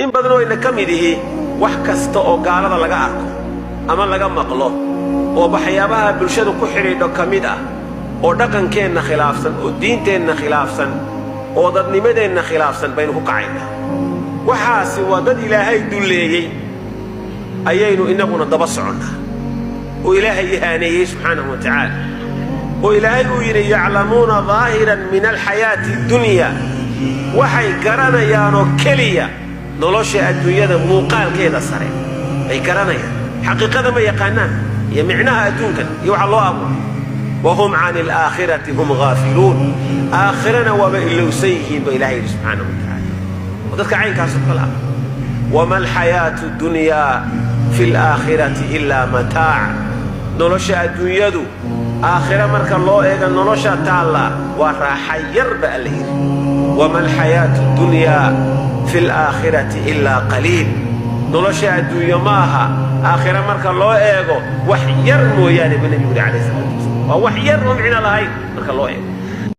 In badanoo ayna ka mid ihi wax kasta oo gaalada laga arko ama laga maqlo oo waxyaabaha bulshadu ku xidhiidho ka mid ah, oo dhaqankeenna khilaafsan, oo diinteenna khilaafsan, oo dadnimadeenna khilaafsan, baynu ku kacaynaa. Waxaasi waa dad Ilaahay dulleeyey ayaynu innaguna daba soconnaa, oo Ilaahay ihaaneeyey subxaanahu wa tacaala, oo Ilaahay uu yidhi: "Yaclamuuna daahiran min alxayaati addunya." Waxay garanayaanoo keliya nolosha adduunyada muuqaalkeeda sare ay garanayaan, xaqiiqada ma yaqaanaan iyo micnaha adduunkan iyo waxa loo abuuray. "Wahum can alaakhirati hum ghaafiluun." Aakhirana waaba ilowsan yihiin ba Ilahay yidhi subxaanahu wa tacaala, oo dadka caynkaasoo kale ah. "Wama alxayaatu dunyaa fi alaakhirati ilaa mataac." Nolosha adduunyadu aakhira marka loo eega, nolosha taalla waa raaxa yar ba Alla yidhi. "Wama alxayaatu dunyaa fi alaakhirati ilaa qaliil." Nolosha adduunyo ma aha aakhira marka loo eego wax yar mooyaane, ba Nebigu yidhi calayhi salaatu wasalaam. Waa wax yar oo micno lahayn marka loo eego.